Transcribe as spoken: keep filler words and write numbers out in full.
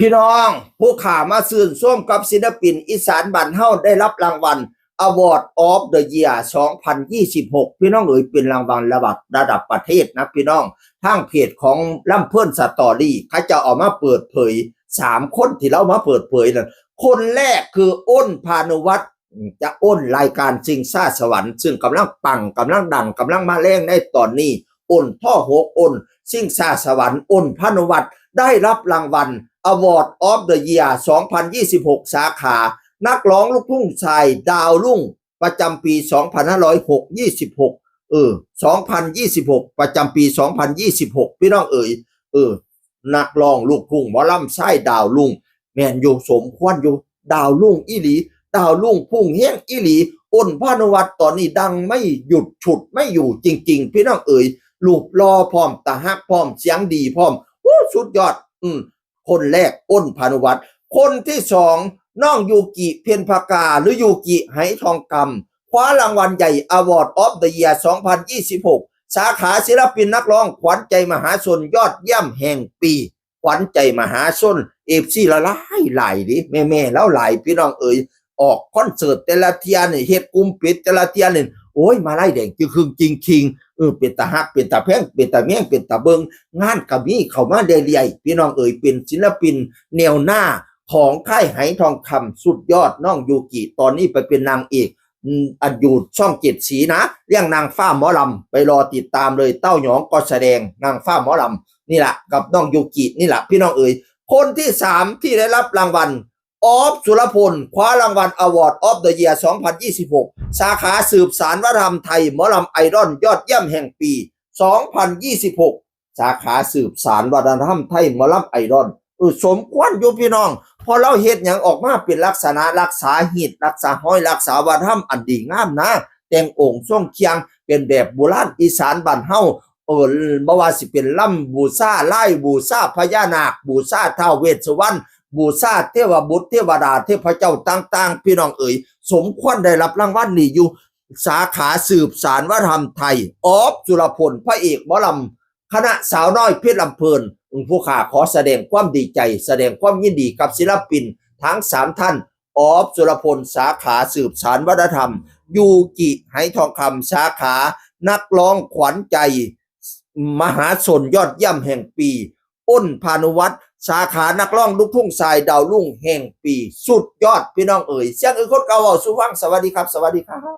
พี่น้อง ผู้ขามาชื่นชมกับศิลปินอีสานบ้านเฮาได้รับรางวัล Award of the Year สองพันยี่สิบหก พี่น้องเอ๋ย เป็นรางวัลระดับระดับประเทศนะพี่น้อง ทางเพจของลำเพลินสตอรี่เขาจะเอามาเปิดเผย สามคนที่เรามาเปิดเผยนั่น คนแรกคืออ้นพานุวัฒน์ จะอ้นรายการชิงซ่าสวรรค์ ซึ่งกำลังปังกำลังดังกำลังมาแรงในตอนนี้ อ้นท่อหก อ้นชิงซ่าสวรรค์ อ้นพานุวัฒน์ได้รับรางวัล Award of the Year สองพันยี่สิบหก สาขา นักร้องลูกทุ่งชายดาวรุ่ง ประจำปี สองพันห้าร้อยหก ยี่สิบหก เออ สองพันยี่สิบหก ประจำปี สองพันยี่สิบหก พี่น้องเอ๋ย เออ นักร้องลูกทุ่งหมอลำชายดาวรุ่ง แม่นอยู่ สมควรอยู่ ดาวรุ่งอีหลี ดาวรุ่งพุ่งแฮงอีหลี อ้นพานุวัฒน์ตอนนี้ดังไม่หยุดฉุดไม่อยู่จริงๆ พี่น้องเอ๋ย รูปหล่อพร้อม ตาฮักพร้อม เสียงดีพร้อม โอ้ สุดยอด อืม คนแรกอ้นพานุวัฒน์ คนที่สอง น้องยูกิ เพ็ญพกา หรือยูกิ ไหทองคำ คว้ารางวัลใหญ่ Award of the Year สองพันยี่สิบหก สาขาศิลปินนักร้องขวัญใจมหาชนยอดเยี่ยมแห่งปี ขวัญใจมหาชน เอฟซี ละหลายหลายเด้ แม่ๆ แล้วหลาย พี่น้องเอ๋ย ออกคอนเสิร์ตแต่ละเที่ยนี่ เฮ็ดกลุ่มปิดแต่ละเที่ยนี่ โอ้ย มาลัยแดงจึงครึ่งจริงคิง เออ เป็นตาฮัก เป็นตาแพง เป็นตาแมง เป็นตาเบิ่ง งานก็มีเข้ามาเรื่อยๆ พี่น้องเอ๋ย เป็นศิลปินแนวหน้าของค่ายไหทองคำ สุดยอด น้องยูกิ ตอนนี้ไปเป็นนางเอก อืม อันอยู่ช่องเจ็ดสีนะ เรื่องนางฟ้าหมอลำ ไปรอติดตามเลย เต้าหยองก็แสดงนางฟ้าหมอลำ นี่แหละ กับน้องยูกิ นี่แหละ พี่น้องเอ๋ย คนที่สามที่ได้รับรางวัล ออฟ สุรพล คว้ารางวัล Award of the Year สองพันยี่สิบหก สาขาสืบสานวัฒนธรรมไทย หมอลำไอดอลยอดเยี่ยมแห่งปี สองพันยี่สิบหก สาขาสืบสานวัฒนธรรมไทย หมอลำไอดอล เออ สมควรอยู่พี่น้อง เพราะเราเฮ็ดหยังออกมาเป็นลักษณะรักษาฮีต รักษาฮอย รักษาวัฒนธรรมอันดีงามนะ แต่งองค์ทรงเครื่องเป็นแบบโบราณอีสานบ้านเฮา เออ บ่ว่าสิเป็นลำบูชา ลายบูชาพญานาค บูชาท้าวเวสสุวรรณ บูชาเทวบุตรเทวดาเทพเจ้าต่างๆ พี่น้องเอ๋ย สมควรได้รับรางวัลนี้อยู่ สาขาสืบสานวัฒนธรรมไทย ออฟ สุรพล พระเอกหมอลำ คณะสาวน้อยเพชรลำเพลิน ผู้ข้าขอแสดงความดีใจ แสดงความยินดีกับศิลปินทั้งสามท่าน ออฟ สุรพล สาขาสืบสานวัฒนธรรม ยูกิ ไหทองคำ สาขานักร้องขวัญใจมหาชนยอดเยี่ยมแห่งปี อ้นพานุวัฒน์ สาขานักร้องลูกทุ่งชายดาวรุ่งแห่งปี สุดยอดพี่น้องเอ๋ย เสียงอื่นคนเก่าเว้าสู่ฟัง สวัสดีครับ สวัสดีครับ